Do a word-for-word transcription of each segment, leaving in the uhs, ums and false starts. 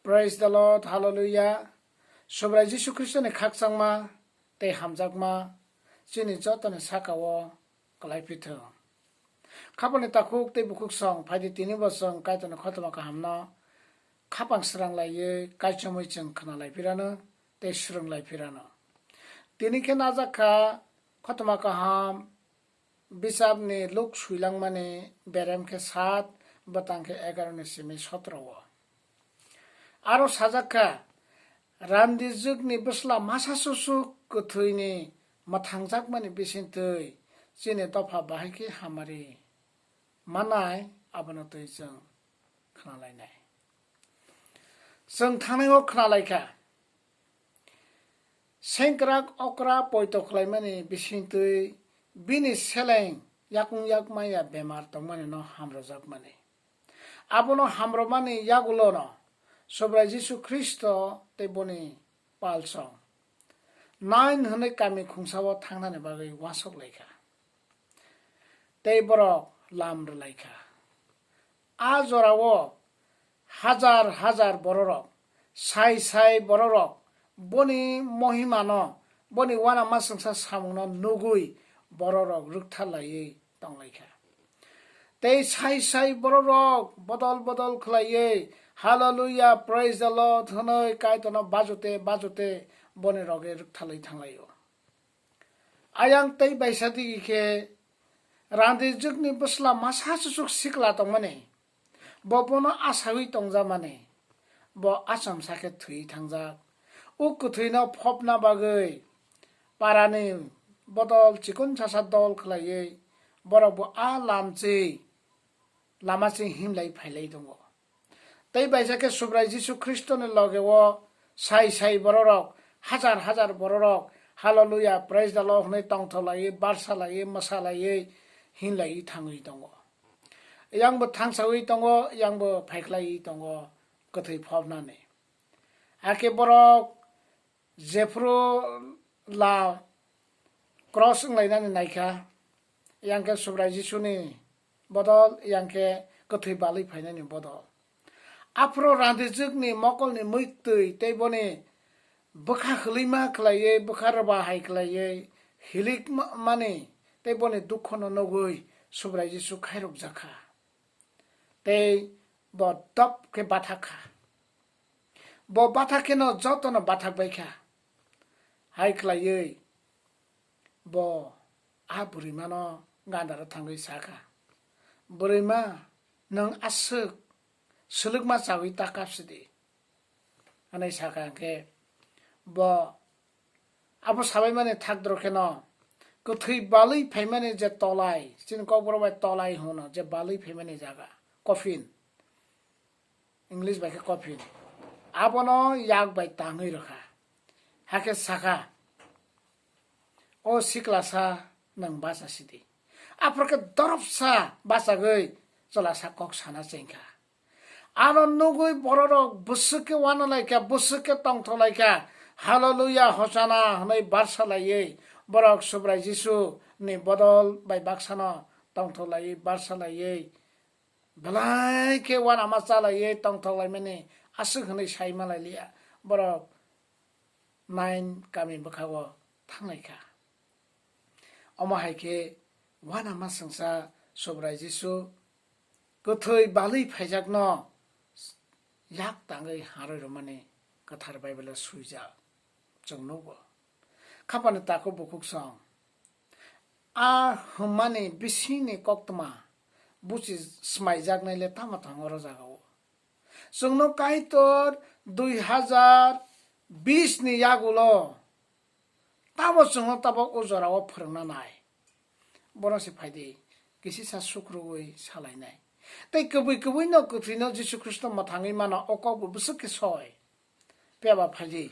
Praise the Lord, hallelujah. Subrai Jisu Khristoni khakchangma tei hamjakma chini jotoni saka-o kwlai phi thung. Khapani takhuk tei bukhuk song phaidi tini bo chwng Kaitorni khotoma kahamno khapang srang laiwi kaichomwi chwng khna lai phirano tei swrwng lai phirano. Tini khe najak kha khotoma kaham Bisapni Luk swilangmani berem khe saat, bwtang khe egaroh ni simi sotro o. Aro sajak kha, randijwkni bwsla masa susuk kwthwini mwthangjakmani bisingtwi chini dopha bahai khe hamari manai, abono twi chwng khna lainai. Chwng thangnai o khna lai kha. Sengkrak okra poito khlaimani bisingtwi bini seleng yakung yak maya bemar tongmani no hamrojakmani. Abono hamromani yagulono Subrai Jisu Khristo tei boni palsong Nain hwnwi kami khungsao thangnani bagwi uansuk lai kha. Tei borok lam rwlai kha. A jorao hajar hajar bororok, sai sai bororok boni mohimano, boni uanama chwngsa samungno nugwi bororok rwktharlaiwi tonglaikha. Tei sai sai bororok bodol bodol khlaiwi, "Hallelujah, praise the Lord," hwnwi Kaitorno bajote bajote boni roge rwktharlai thanglaio. Ayang tei baisa digi khe randijwkni bwsla masa susuk sikla tongmani, bo bono asaui tongjakmani, bo achomsa khe thwi thangjak. O kwthwino phopna bagwi parani bodol chikon sasa dol khlaiwi borok bo a lamchi lama se himlai phailai tongo. Tei baisa khe Subrai Jisu Khristoni loge o sai sai bororok, hajar hajar bororok, "Hallelujah, praise the Lord," hwnwi tongtholaiwi, barsalaiwi, mwsalaiwi, hinlaiwi thangwi tongo. Yangbo thangsawi tongo, yangbo phaikhlaiwi tongo, kwthwi phopnani. Hakhe borok jephuru la cross wnglainani naikha, yang khe Subrai Jisuni bodol, yang khe kwthwi balwi phainani bodol. Aphuru randijwkni mokolni mwitwi tei boni bwkha hwlwima khlaiwi, bwkha rwba hai khlaiwi hilik ma-, mani tei boni dukhono nugwi Subrai Jisu khairokjakha. Tei bo dop khe bathak kha. Bo bathak kheno jotono bathak bai kha. Hai khlaiwi bo a bwrwimano gandaro thangwi sa kha, "Bwrwima, nwng aswk swlwkma chawi ta kap sidi," hwnwi sa kha. Hwnkhe bo abo sabaimani thakdro kheno kwthwi balwi phaimani je tolai, chini kokborok bai tolai hwno, je balwi phaimani jaga, coffin, English bai khe coffin, abono yak bai tangwi rwkha. Hakhe sakha, "O siklasa, nwng bacha sidi." Aphuru khe doropsa bachagwi chwlasa kok sana chengkha. Ano nugwi bororok bwswk khe uanalaikha, bwswk khe tongtholaikha, "Hallelujah, Hosanna," hwnwi barsalaiwi borok Subrai Jisu ni bodol bai baksano tongtholaiwi, barsalaiwi, belai khe uanama chalaiwi tongthok laimani aswk hwnwi sai malai liya. Borok Nain kami bwkha-o thanglai kha. Omo hai khe uanama chwngsa Subrai Jisu kwthwi balwi phaijakno yak tangwi harwi rwmani Kwthar Baibelo swijak. Chwng nugo. Khapani takhuk bukhuk song. A hwnmani bisingni koktwma buchi swmaijaknai le tamo tongo oro jagao? Chwngno Kaitor dui hazar bis ni yagulo tamo chwngno tabok o jorao phwrwngna nai. Bono se phaidi kisisa sukrubwi salainai. Tei kubui kubui no kwthwino Jisu Khristo mwthangwi mano, o kok bo bwswk khe soi. Phiya ba phaidi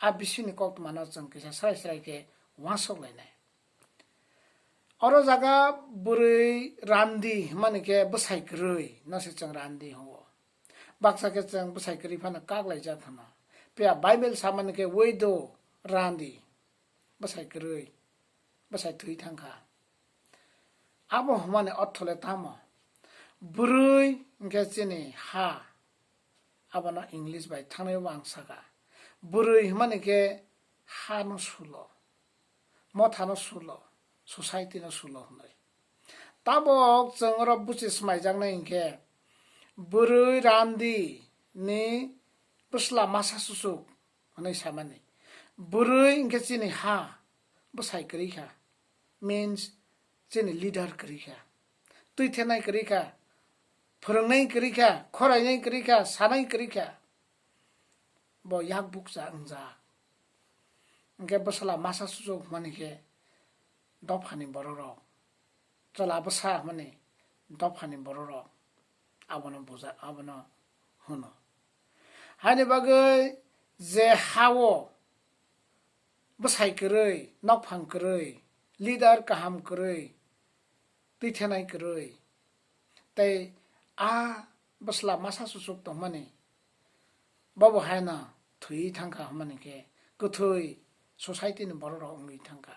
a bisingni koktwmano chwng kisa srai srai khe uansuk lainai. Oro jaga bwrwi randi hwnmani khe bwsai kwrwi no se chwng randi hwngo. Baksa khe chwng bwsai kwrwi phano kak laijak hwno. Phiya Bible samani khe widow, randi, bwsai kwrwi, bwsai thwi thang kha. Abo hwnmani ortho le tamo? Bwrwi hwnkhe chini ha, Abono English bai thangnai bo ang saka. Bwrwi hwnmani khe ha no sulo, motha no sulo, society no sulo hwnwi. Tabok chwng oro buchi smaijaknai hinkhe bwrwi randi ni bwsla masa susuk hwnwi samani. Bwrwi hinkhe chini ha bwsai kwrwi kha, means chini leader kwrwi kha, twi thenai kwrwi kha, phwrwngnai kwrwi kha, khorainai kwrwi kha, sanai kwrwi kha. Bo yak bukcha wngjak. Hinkhe bwsla masa susuk hwnmani khe dophani bororok, chwla bwsa hwnmani dophani bororok abono buja, abono hwno. Haini bagwi je ha-o bwsai kwrwi, nokphang kwrwi, leader kaham kwrwi, twi thenai kwrwi, tei a bwsla masa susuk tongmani, bobo haino thwiwi thangkha hwnmani khe kwthwi society ni bororok wngwi thangkha.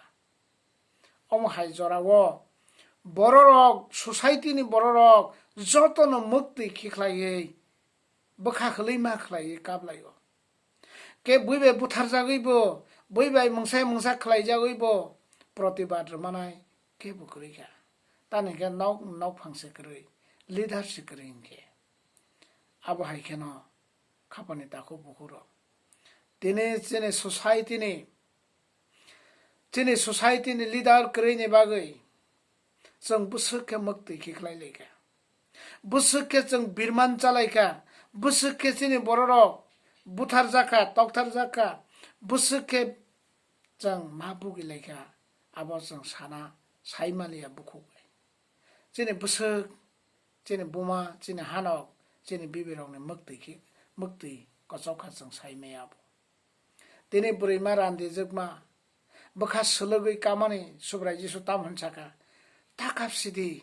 Omo hai jorao bororok, society ni bororok jotono mwktwi khiklaiwi bwkha khwlwi ma khlaiwi kaplaio. Khe bui bai butharjagwibo, bui bai mungsa mungsa khlaijagwibo protibad rwmanai kebo kwrwi kha. Tani khe nok, nokphang se kwrwi, leader se kwrwi hinkhe. Abo hai kheno khapani takhuk bukhuk rok. Tini chini society ni, chini society ni leader kwrwi ni bagwi chwng bwswk khe mwktwi khiklai lai kha. Bwswk khe chwng birman chalai kha, bwswk khe chini bororok butharjak kha, toktarjak kha, bwswk khe chwng ma bugi lai kha, abo chwng sana sai maliya bukhuk bai. Chini bwswk, chini buma, chini hanok, chini bibirokni mwktwi khe, mwktwi kochok kha chwng sai maya abo. Tini bwrwima randijwkma bwkha swlwgwi kamani Subrai Jisu tamo hwn sakha, "Ta kap sidi,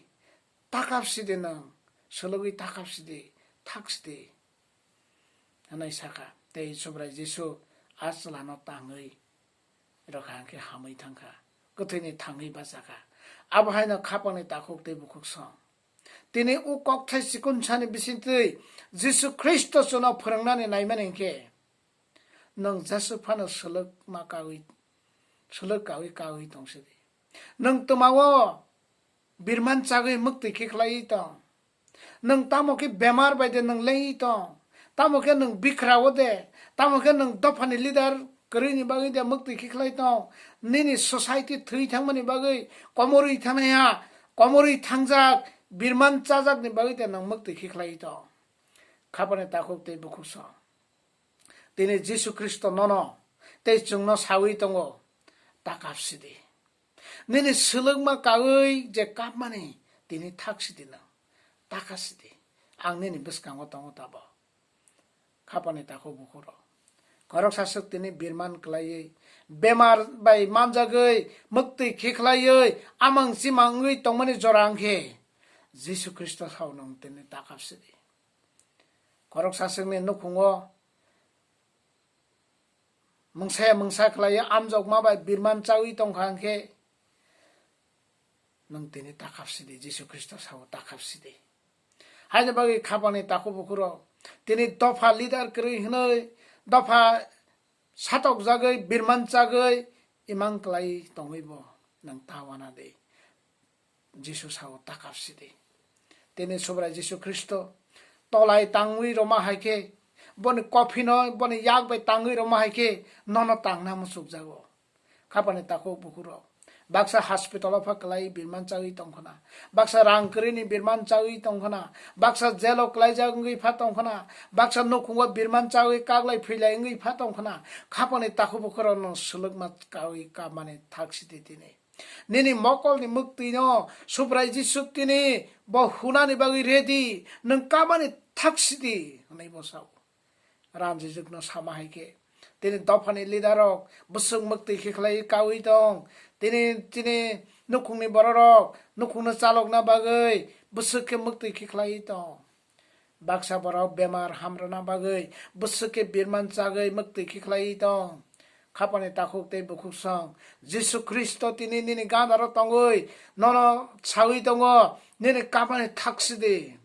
ta kap sidi nwng, swlwgwi ta kap sidi, thak sidi," hwnwi sakha. Tei Subrai Jisu a chwlano tangwi rwkha, hwnkhe hamwi thangkha, kwthwini thangwi bachakha. Abo haino khapangni takhuk tei bukhuk song. Tini o kokthai chikonsani bisingtwi Jisu Khristo chwngno phwrwngnani naimani hinkhe, nwng jeswk phano swlwkma kaui, swlwk kaui kaui tong sidi. Nwng twmao birman chagwi mwktwi khe khlaiwi tong. Nwng tamo khe bemar bai de nwng lengwi tong. Tamo khe nwng bikhra o de. Tamo khe nwng dophani leader kwrwini bagwi de mwktwi khe khlai tong. Nini society thwi thangmani bagwi, komorwi thangnaiha, komorwi thangjak, birman chajakni bagwi de nwng mwktwi khe khlaiwi tong. Khapani takhuk tei bukhuk song. Tini Jisu Khristo nono tei chwngno saui tongo, "Ta kap sidi. Nini swlwkma kaui je kapmani tini thak sidi nwng, ta kap sidi. Ang nini bwskango tongo tabo." Khapani takhuk bukhuk rok, khoroksa swk tini birman kwlaiwi, bemar bai manjagwi, mwktwi khe khlaiwi, amang chimang wngwi tongmani jora wngkhe Jisu Khristo sao nwng tini ta kap sidi. Khoroksa swkni nukhungo mungsa mungsa khlaiwi amjokma bai birman chaui tongkha hwnkhe, nwng tini ta kap sidi, Jisu Khristo sao ta kap sidi. Haini bagwi khapangni takhuk bukhuk rok tini dopha leader kwrwi hwnwi, dopha satokjagwi, birman chagwi imang kwlai tongwi bo nwng ta wana di. Jisu sao, "Ta kap sidi." Tini Subrai Jisu Khristo tolai tangwi rwma hai khe, boni kophino boni yak bai tangwi rwma hai khe nono tangna muchukjago. Khapani takhuk bukhuk rok baksa hospital o pha kwlai birman chawi tongkhna, baksa rang kwrwini birman chawi tongkhna, baksa jail o kwlaijak wngwi pha tongkhna, baksa nukhungo birman chawi kaglai philai wngwi pha tongkhna, khapani takhuk bukhuk rok no swlwkma kawi kamani thak sidi tini. Nini mokolni mwktwino Subrai Jisu tini bo hunani bagwi ready, nwng kamani thak sidi, hwnwi bo sao. Ranjijwkno sama hai khe, tini dophani leader rok bwswk mwktwi khe khlai kaui tong, tini, tini nukhungni bororok nukhungno chalokna bagwi bwswk khe mwktwi khe khlai tong. Baksa borok bemar hamrwna bagwi bwswk khe birman chagwi mwktwi khe khlai tong. Khapani takhuk tei bukhuk song Jisu Khristo tini nini gandaro tongwi nono sawi tongo, "Nini kamani thak sidi."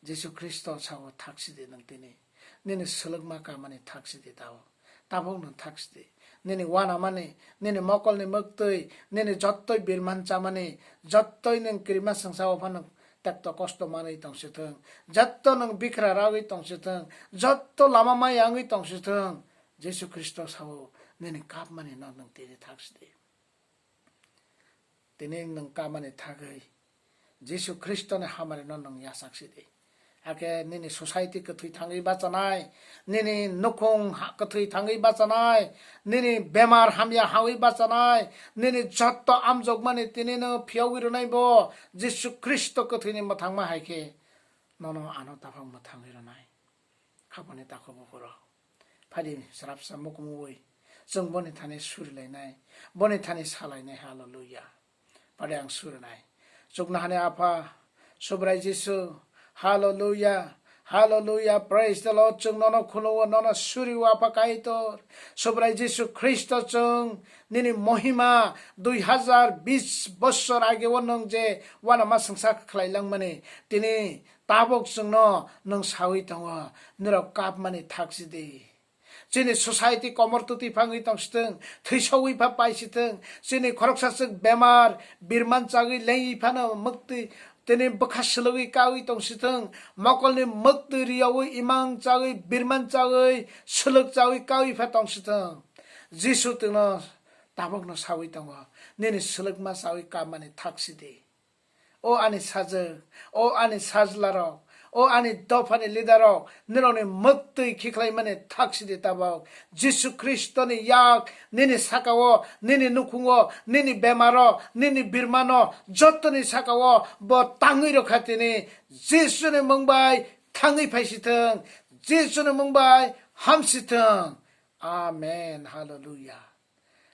Jisu Khristo sao, thaksidi nwng tini. Nini swlwkma kamani thaksidi tao. Tabuk nwng thaksidi. Nini wanamani, nini mokolni mwktwi, nini jottoi birman chamani, jottoi nwng kirima swngsa o phano tekto kosto manwi tongsithwng. Jotto nwng bikra ragwi tongsithwng. Jotto lama maya wngwi tongsithwng. Jisu Khristo sao, nini kapmani no nwng tini thaksidi. Tini nwng kamani thagwi Jisu Khristoni hamarino nwng yachaksidi. Hakhe nini society kwthwi thangwi bachanai, nini nukhung ha-, kwthwi thangwi bachanai, nini bemar hamya hawi bachanai, nini jotto amjokmani tini no phiyogwi rwnai bo Jisu Khristo kwthwini mwthangma hai khe nono ano taphang mwthangwi rwnai. Khapani takhuk bukhurok, phaidi srapsa mukumui chwng boni thani surilainai, boni thani salainai. Hallelujah. Phaidi ang surinai. Chuknohani Apha, Subrai Jisu, hallelujah, hallelujah, praise the Lord. Chwng nono khunuo, nono surio Apha Kaitor. Subrai Jisu Khristo, chwng nini mohima dui hazar bis bossor age o nwng je wanama swngsa khlai langmani, tini tabuk chwngno nwng sawi tongo, nirok kapmani thaksidi. Chini society komor twtwi phangwi tongsithwng, thwisawi pha paisithwng, chini khoroksa swk bemar, birman chagwi lengwi phano mwktwi, tini bwkha swlwgwi kawi tongsithwng, mokolni mwktwi riyawi imang chagwi, birman chagwi, swlwk chagwi kawi pha tongsithwng. Jisu twino tabukno sawi tongo, nini swlwkma sawi kapmani thaksidi. O ani sajwk, o ani sajlarok, o ani dophani leaderrok, nirokni mwktwi khikhlaimani thaksidi tabok. Jisu Khristoni yak nini sakao, nini nukhungo, nini bemaro, nini birmano, jottoni sakao bo tangwi rwkha tini. Jisuni mung bai thangwi phaisithwng, Jisuni mung bai hamsithwng. Amen. Hallelujah.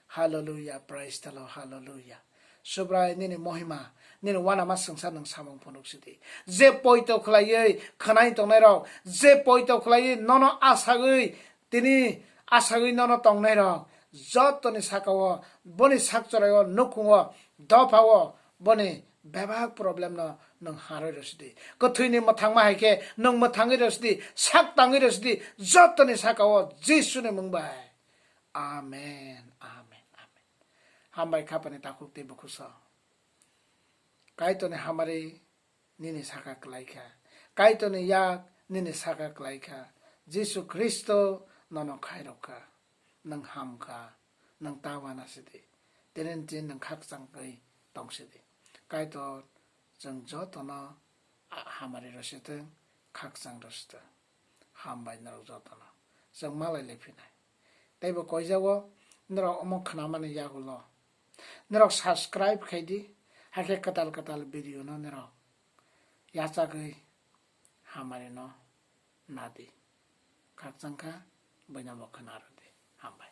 Hallelujah, praise the Lord, hallelujah. Subrai nini mohima, nini wanama swngsa nwng samung phunuk sidi. Je poito khlaiwi khwnai tongnai rok, je poito khlaiwi nono asagwi, tini asagwi nono tongnai rok, jotoni sakao, boni sak choraio, nukhungo, dophao, boni bebak problem no nwng harwi rw sidi. Kwthwini mwthangma hai khe nwng mwthangwi rw sidi, sak tangwi rw sidi, jotoni sakao Jisuni mung bai. Amen, amen, amen. Hambai khapani takhuk tei bwkhuso. Kaitorni hamari nini saka kwlai kha. Kaitorni yak nini saka kwlai kha. Jisu Khristo nono khairok kha. Nwng ham kha. Nwng ta wana sidi. Tini chin nwng khakchang kai tong sidi. Kaitor chwng jotono a-, hamari rw sithwng, khakchang rw sithwng. Hambai norok jotono. Chwng malai lai phinai. Teibo koijago norok omo khnamani yagulo. Norok subscribe khai di, hakhe kwtal kwtal video no norok yachagwi hamari no nadi. Khakchang kha, buino bo khna rw di. Hambai.